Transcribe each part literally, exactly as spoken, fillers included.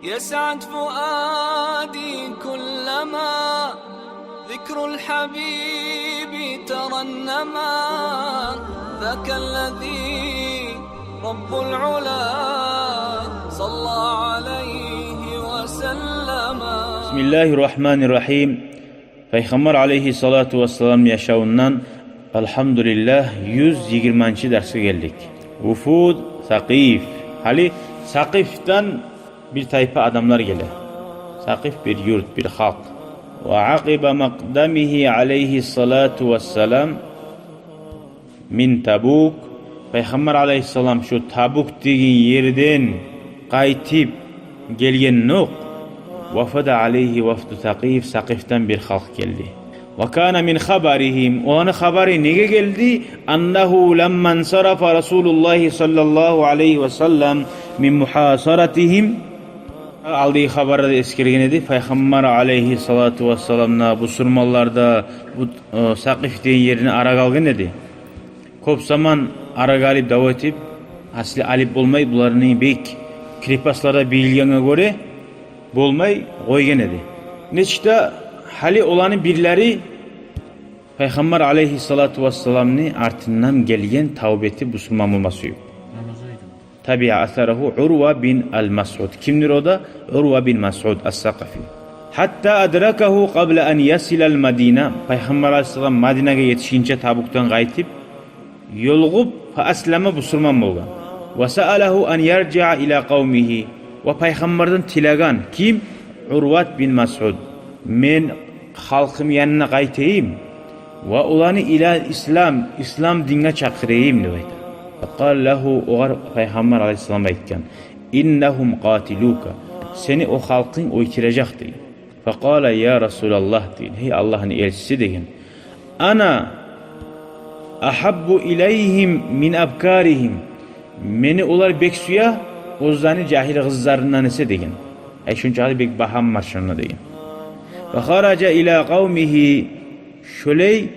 يسعد فؤادي كلما ذكر الحبيب ترنما. ذاك الذي رب العلا صلى عليه وسلم. بسم الله الرحمن الرحيم. Пайхаммар алайгьиссалату вассаламны яшавундан, алгьамдулиллагь, юз йигирманчы дарсгъа гелдик. Вуфуд Сакъиф. Гьали Сакъифдан бир тайпа адамлар геле. Сакъиф бир юрт, бир халкъ. Ва акъиба макъдамигьи алайгьиссалату вассалам мин Табук. Пайхаммар алайгьиссалам шо Табук деген ерден къайтып гелгенокъ, вафада алайгьи вафду Сакъиф, Сакъифдан бир халкъ гелди. Ва кана мин хабаригьим, оланы хабары неге гелди? Аннагьу ламма инсарафа Расулуллагьи саллаллагьу алайгьи ва саллам мин мухасаратигьим. Алдагъы хабарда да эсгерген эди, Пайхаммар алайгьиссалату вассалам да, бусурманлар да бу, э, Сакъиф деген ерден арагъа алгъан эди. Кёп заман арагъа алып, дав этип, асли алып болмай, буланы бек крепостларда бийилгенге гёре болмай къойгъан эди. Нечик де гьали оланы бирлери Пайхаммар алайгьиссалату вассаламны артындан гелген, тавба этип, бусурман болма сююп. Табиа асарагьу Урва бин ал-Масъуд. Кимдир о да? Урва бин Масъуд ас-Сакъифи. Гьатта адракагьу къабла ан ясила ал-Мадина. Пайхаммар алайгьиссалам Мадинагъа етишгинче Табукдан къайтып, ёлугъуп, фа аслама, бусурман болгъан. Ва саалагьу ан яржиа ила къавмигьи. Ва Пайхаммардан тилеген ким? Урват бин Масъуд. Мен халкъым янына къайтайым ва оланы ила ислам, ислам динге чакъырайым деп айта. Факъала лагьу, огъар Пайхаммар алайгьиссалам айтгъан: иннагьум къатилука, сени о халкъынг оьлтюрежек деген. Факъала: я Расулаллагь, деген, гьей Аллагьны элчиси, деген, ана агьаббу илайгьим мин абкаригьим. Мени олар бек сюе оьзлени жагьил къызларындан эсе, деген. Ай, шунчакъы бек багьам бар шонда, деген. Ва хаража ила къавмигьи, шолай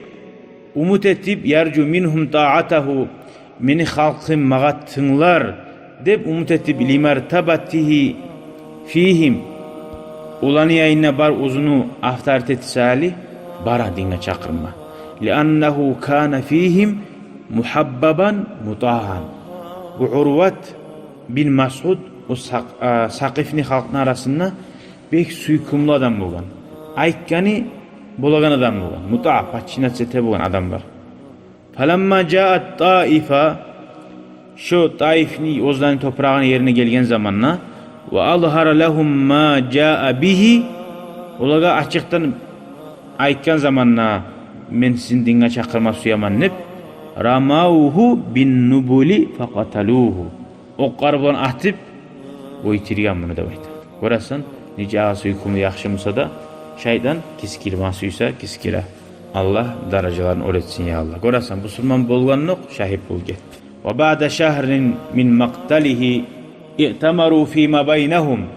умут этип, яржу мингьум таатагьу, мени халкъым магъа тынглар деп умут этип, лимартабатигьи фигьим, оланы янында бар оьзюню авторитети саялы, бара динге чакъырма. Лианнагьу кана фигьим мугьаббабан мутаан. Бу Урват бин Масъуд о Сакъ-, а, Сакъифни халкъны арасында бек сюйкюмлю адам болгъан. Айтгъаны болагъан адам болгъан. Мутаа, подчиняться эте болгъан адамлар. Фаламма жаа Таифа, шо Таифни, оьзлени топурагъыны ерине гелген заманда, ва азгьара лагьум ма жаа бигьи, олагъа ачыкъдан айтгъан заманда, мен сизин динге чакъырма сюемен деп, рамавгьу бин нубули факъаталугьу. Окълар булан атып оьлтюрген муну деп айта. Гёресен, нече агъа сюйкюмлю, яхшы буса да, шайтан кис гирме сюйсе, кис гире. Аллагь даражаларын оьр этсин, я Аллагь. Гёресен, бусурман болгъандокъ, шагьит болуп гетди. Ва баъда шагьрин мин макъталигьи иътамару фима байнагьум.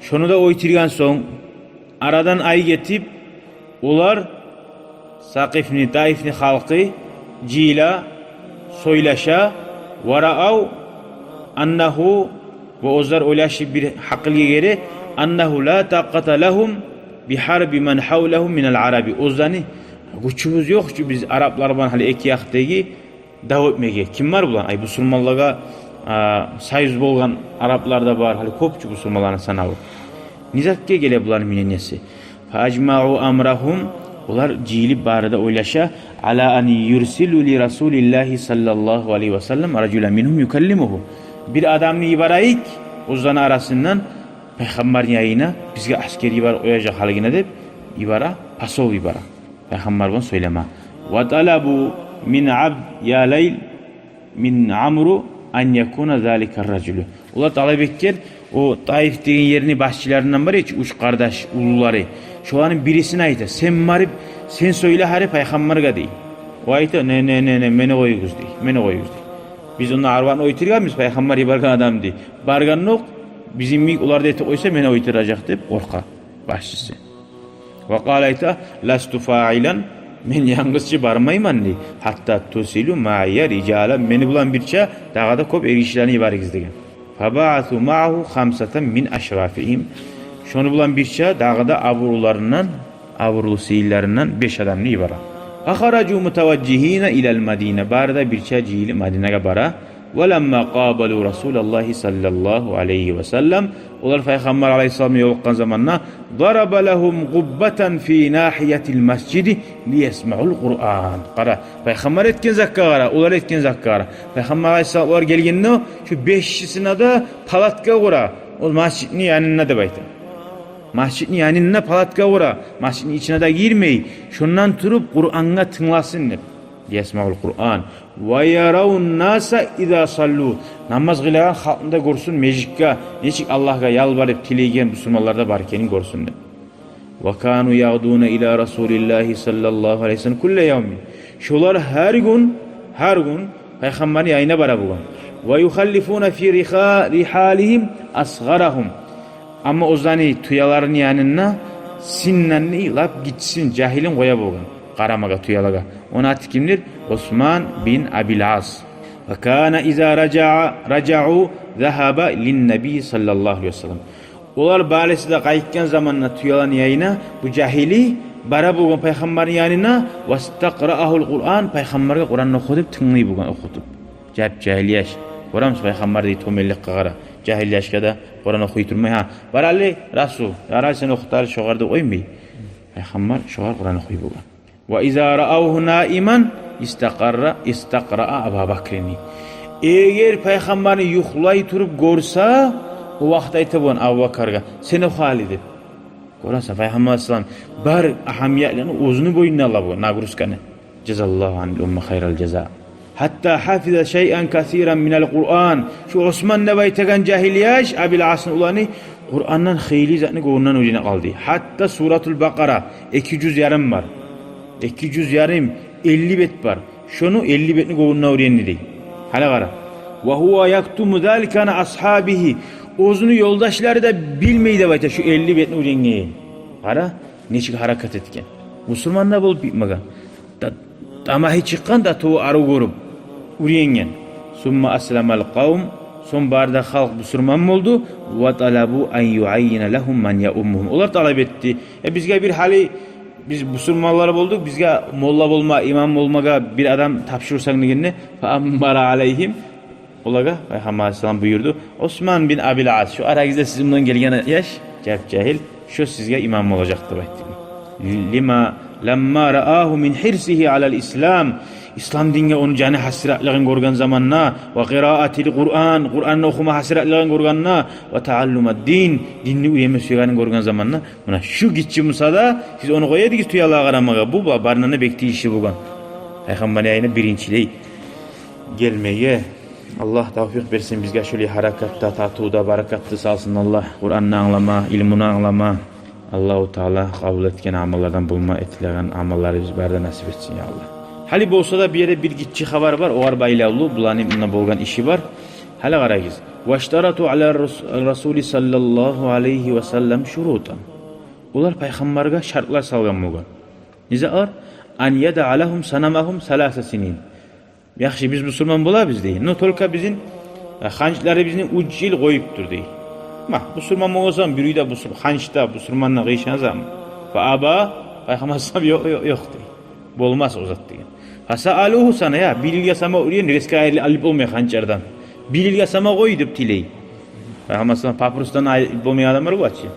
Шону да оьлтюрген сонг, арадан ай гетип, олар, Сакъифни, Таифни халкъы, жыйыла, сёйлеше, ва раав аннагьу, ва оьзлер ойлашып бир гьакъылгъа геле, аннагьу ла такъата лагьум бигьарби ман гьавлагьум минал араби. Оьзлени гючюбюз ёкъ чу биз араплар булан гьали эки якъдагъы дав этмеге. Ким бар булан? Ай, бусурманлагъа, а, союз болгъан араплар да бар, гьали кёп чю бусурманланы санаву. Не затгъа геле буланы мнениеси? Фаажмау амрагьум, олар жыйылып бары да ойлаша, ала ан юрсилу ли Расулиллагьи саллаллагьу алайгьи ва саллам ражулан мингьум юкаллимугьу. Бир адамны йиберейик оьзлени арасындан Пайхаммарны янына, бизге асгер йиберип къояжакъ гьалиги деп, йибере, посол йибере. Пайхаммар булан сёйлеме. Ва талабу мин Абд Ялайл мин Амру ан якуна залика ражулу. Олар талап этген, о Таиф деген ерни башчыларындан бар эди чи, уьч къардаш уллулары. Шоланы бирисин айта: сен барып, сен сёйле гьари Пайхаммаргъа, дей. О айта: не, не, не, не, мени къоюгъуз, дей, мени къоюгъуз, дей. Биз онда арван оьлтюргенбиз, Пайхаммар йиберген адам, дей. Баргъандокъ, бизин йимик олар да этип къойса, мени оьлтюрежек деп къоркъа башчысы. Ва къала, айта: ласту фаилан, мен янгыз чы бармайман, дей. Гьатта турсилу магьия рижалан, мени булан бирче дагъы да кёп эргишилени йиберигиз, деген. فبعثوا معه خمسة من أشرافهم. Шону булан бирче дагъы да абурлуларындан, абурлу сыйлыларындан беш адамны йибере. فخرجوا متوجهين إلى المدينة. Бары да бирче жыйылып Мадинагъа бара. ولما قابلوا رسول الله صلى الله عليه وسلم, олар Пайхаммар алайгьиссаламны ёлукъгъан заманда, ضرب لهم قبة في ناحية المسجد ليسمعوا القرآن. Къара, Пайхаммар этген затгъа къара, олар этген затгъа къара. Пайхаммар алайгьиссалам олар гелгенде, шу бешисине де палатка къура, о масжидни янында деп айта. Масжидни янында палатка къура, масжидни ичине де гирмей, шондан туруп Къурангъа тынгласын деп. ليسمعوا القرآن ويروا الناس إذا صلوا. Намаз къылагъан халкъны да гёрсюн межитге, нечик Аллагьгъа ялбарып тилейген бусурманлар да бар экенин гёрсюн деп. وكانوا يغدون إلى رسول الله صلى الله عليه وسلم كل يوم. Шолар гьар гюн, гьар гюн Пайхаммарны янына бара болгъан. ويخلفون في رخا-، رحالهم أصغرهم. Амма оьзлени тюелерини янына сындан лап гиччисин, жагьилин къоя болгъан къарамагъа тюелеге. Ону аты кимдир? Осман бин Абил Ас. وكان إذا رجع، رجعوا ذهب للنبي صلى الله عليه وسلم. Олар барысы да къайтгъан заманда тюелени янына, бу жагьили бара болгъан Пайхаммарны янына, واستقرأه القرآن, Пайхаммаргъа Къуранны оху деп тынглай болгъан охутуп. Жап-жагьил яш. Гёремисиз, Пайхаммар дей тёбенликге къара. Жагьил яшгъа да Къуран охуй турмай, гьа. Бар гьали, Расул, ярай сен охут гьали шогъар деп къоймай. Пайхаммар шогъар Къуран охуй болгъан. وإذا رأوه نائما استقر، استقرأ أبا بكر. Эгер Пайхаммарны юхлай туруп гёрсе, о вакъти айта болгъан Абубакаргъа: «Сен оху гьали», — деп. Гёресен, Пайхаммар алайгьиссалам бар агьамиятланы оьзюню бойнуна ала болгъан, нагрузканы. جزى الله عن الأمة خير الجزاء. حتى حفظ شيئا كثيرا من القرآن. Шу Осман деп айтагъан жагьил яш, Абил Асны уланы, Къурандан хыйлы затны гёнгюнден уьйренип къалды. Гьатта Суратул Бакъара, эки жюз ярым бар. Эки жюз ярым, элли бет бар. Шону элли бетни гёнгюнден уьйренди дей. Гьали къара. وهو يكتم ذلك عن أصحابه. Оьзюню ёлдашлары да билмей деп айта шу элли бетни уьйренген. Къара, нечик гьаракат этген. Бусурман да болуп битмеген. Да-, тамагьы чыкъгъан да, туву арив гёрюп уьйренген. ثم أسلم القوم. Сонг бары да халкъ бусурман болду. وطلبوا أن يعين لهم من يؤمهم. Олар талап этди: «Э, бизге бир гьали, биз бусурманлар болдукъ, бизге молла болма, имам болмагъа бир адам тапшурсанг», — дегенде, فأمر عليهم. Олагъа Пайхаммар алайгьиссалам буюрду: «Осман бин Абил Ас, шу арагъызда сизин булан гелген яш, жап-жагьил, шу сизге имам болажакъ», — деп айтды. لما، لما رآه من حرصه على الإسلام. Ислам динге ону жаны гьасиратлыгъын гёрген заманда, وقراءة القرآن, Къуранны охума гьасиратлыгъын гёргенде, وتعلم الدين, динни уьйренме сюегенин гёрген заманда, муна шу гиччи буса да, сиз ону къоя эдигиз тюелеге къарамагъа, бу ба-, барындан да бек тийишли болгъан Пайхаммар янына биринчилей гелмеге. Аллагь тавфикъ берсин бизге шулай гьаракатда, татывда, баракатда салсын Аллагь. Къуранны англама, илмуну англама. Аллагьу Таала къабул этген амаллардан болма, этилеген амалларыбыз бары да насип этсин, я Аллагь. Гьали болса да бу ерде бир гиччи хабар бар, огъар байлавлу, буланы мунда болгъан иши бар. Гьали къарагъыз. واشترطوا على الرس-، الرسول صلى الله عليه وسلم شروطا. Олар Пайхаммаргъа шартлар салгъан болгъан. Не затлар? أن يدع لهم صنمهم ثلاث سنين. Яхшы, биз бусурман болабыз дей. Но только бизин, э, ханчларыбызны уьч йыл къоюп тур дей. Ма, бусурман боласан, бир уьйде бусур-, ханчда бусурманны къыйышасанмы? فأبى, Пайхаммар алайгьиссалам: «Ёкъ, ёкъ, ёкъ», — дей. «Болмас о зат», — деген. فسألوه سنة, я, бир йылгъа сама уьйрен, резко айрыл-, алып болмай ханчлардан. «Бир йылгъа сама къой», — деп тилей. Пайхаммар алайгьиссалам, папирусдан айрыл болмай адамлар бар чы.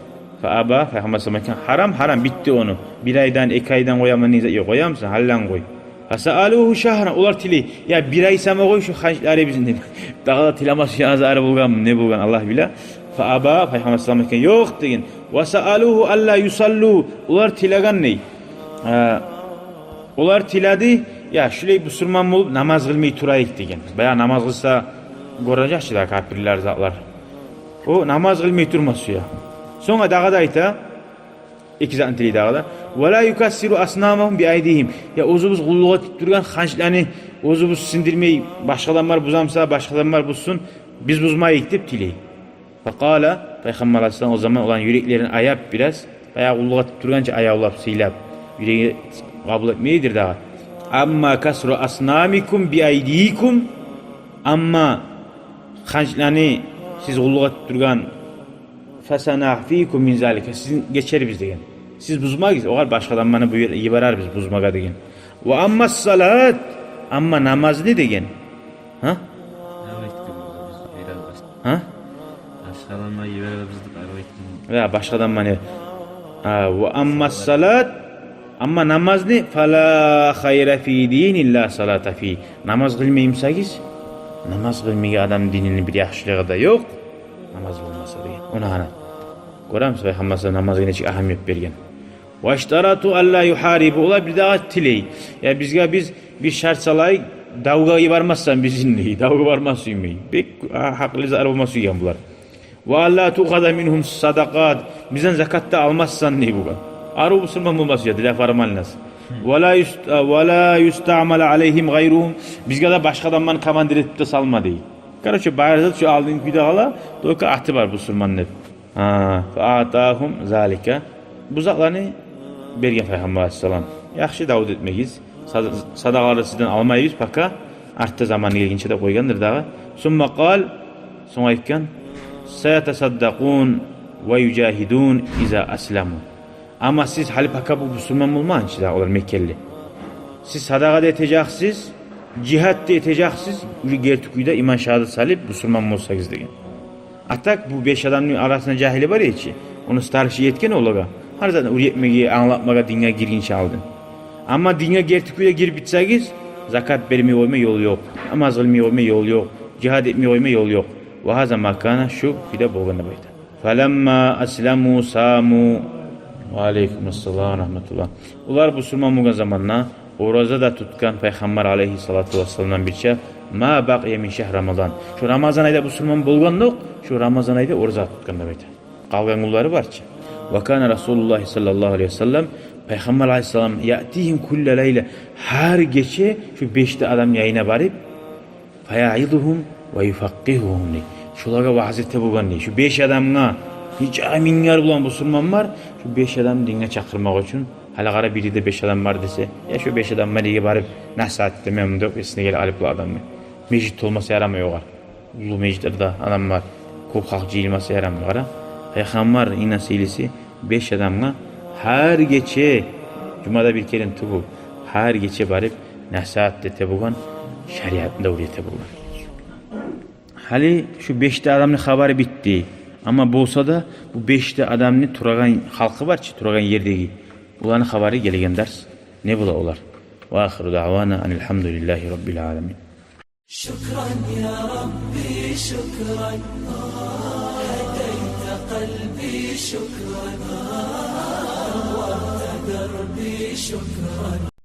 فأبى, Пайхаммар алайгьиссалам айтгъан: «Гьарам, гьарам, битди ону. Бир айдан, эки айдан къояман деген зат ёкъ, къоямысан, гьаллан къой». فسألوه شهرا, олар тилей: «Я, бир ай сама къой шу ханчларыбызны», — деп. Дагъы да тилеме сюеген зары болгъанмы, не болгъан, Аллагь биле. فأبى, Пайхаммар алайгьиссалам айтгъан: «Ёкъ», — деген. وسألوه ألا يصلوا, олар тилеген дей. Э, олар тиледи: «Я, шулай бусурман болуп намаз къылмай турайыкъ», — деген. Баягъы намаз къылса, гёрежек чи дагъы капирлер затлар. О намаз къылмай турма сюе. Сонг дагъы да айта, эки затны тилей дагъы да. ولا يكسروا أصنامهم بأيديهم. Я, оьзюбюз къуллукъ этип тургъан ханчланы оьзюбюз сындырмай, башгъа адамлар бузамса, башгъа адамлар бузсун, биз бузмайыкъ деп тилей. فقال, Пайхаммар алайгьиссалам о заман оланы юреклерин аяп бираз, баягъы къуллукъ этип тургъанча аявлап, сыйлап, юреги къабул этмейдир дагъы. أما كسر أصنامكم بأيديكم, амма ханчланы Сиз къуллукъ этип тургъан, фасанаъфикум мин залика, сизин гечербиз деген. Сиз бузмагъыз, огъар башгъа адамланы буюр-, йиберербиз бузмагъа деген. Ва амма салат, амма намазны деген. Гьа? Арив айтгъан болду, биз беребиз. Гьа? Башгъа адамланы йиберебиз деп арив айтгъан болду. Я, башгъа адамланы. Гьа, ва амма салат, амма намазны, фала хайра фи динин ла салата фи. Намаз къылмай бусагъыз, намаз къылмайгъан адамны динини бир яхшылыгъы да ёкъ. Намаз болмаса деген. Ону гьана. Гёремисиз, Пайхаммар саллаллагьу алайгьи ва саллам намазгъа нечик агьамият берген. Ва иштарату алла юхарибу. Олар бирдагъы тилей. Я бизге биз бир шарт салайыкъ, давгъа бармассан бизин дей. Давгъа барма сюймей. Бек, а, гьакъыллы зат болма сюйген булар. Ва алла туъхаза мингьум садакъат. Бизден закат да алмассан дей бугъар. Арив бусурман болма сюе, для формальности. Ва ла юст-, ва ла юстаъмала алайгьим гъайругьум. Бизге де башгъа адамланы командир этип де салма дей. Короче, бары зат шо алдын кюйде къала, только аты бар бусурман деп. Гьа, фа атагьум залика. Бу затланы берген Пайхаммар алайгьиссалам. Яхшы, дав этмегиз. Сад-, садагъалар сизден алмайбыз, пока артда заманы гелгинче деп къойгъандыр дагъы. Сумма къал, сонг айтгъан: саятасаддакъун ва южагьидун иза асламу. Амма сиз гьали пока бу бусурман болмагъынча да, олар меккелилер, сиз садагъа да этежексиз, жигьат да этежексиз, уже герти кюйде иман шагьадат салып бусурман болсагъыз деген. А так бу беш адамны арасында жагьили бар эди чи, ону старший этген олагъа гьар затны уьйретмеге, англатмагъа динге гиргинче алдын. Амма динге герти кюйде гирип битсегиз, закат бермей къойма ёл ёкъ, намаз къылмай къойма ёл ёкъ, жигьат этмей къойма ёл ёкъ. Ва гьаза ма кана, шу кюйде болгъан деп айта. Фаламма асламу саму. Ва алейкум ассалам ва рагьматуллагь. Олар бусурман болгъан заманда ораза да тутгъан Пайхаммар алайгьиссалату вассаламдан бирче, ма бакъия мин шагьр Рамазан. Шу Рамазан айда бусурман болгъандокъ, шу Рамазан айда ораза тутгъан деп айта. Къалгъан гюнлери бар чы. Ва кана Расулуллагь саллаллагьу алайгьи ва саллам, Пайхаммар алайгьиссалам, яътигьим кулла лайла, гьар гече шу беш де адамны янына барып, фаяъизугьум ва юфакъкъигьугьум дей. Шолагъа ваъза эте болгъан дей. Шу беш адамгъа, нече минглер булан бусурман бар, шу беш адамны динге чакъырмакъ учун. Гьали къара, бирде беш адам бар десе, я шу беш адамгъа неге барып насигьат этемен деп эсине геле алып ла адамны. Межит толмаса ярамай огъар. Уллу межитлерде адам бар, кёп халкъ жыйылмаса ярамай. Къара, Пайхаммар, инг сыйлысы, беш адамгъа гьар гече, жумада бир керен тюгюл, гьар гече барып насигьат эте болгъан, шариатны да уьйрете болгъан. Гьали шу беш де адамны хабары битди. Амма болса да, бу беш де адамны турагъан халкъы бар чы, турагъан ердеги, оланы хабары гелген дарс. Не бола олар? Ва ахиру даъвана анил гьамдулиллагьи раббил аламин. شكرا يا ربي، شكرا. هديت قلبي، شكرا. نورت دربي، شكرا.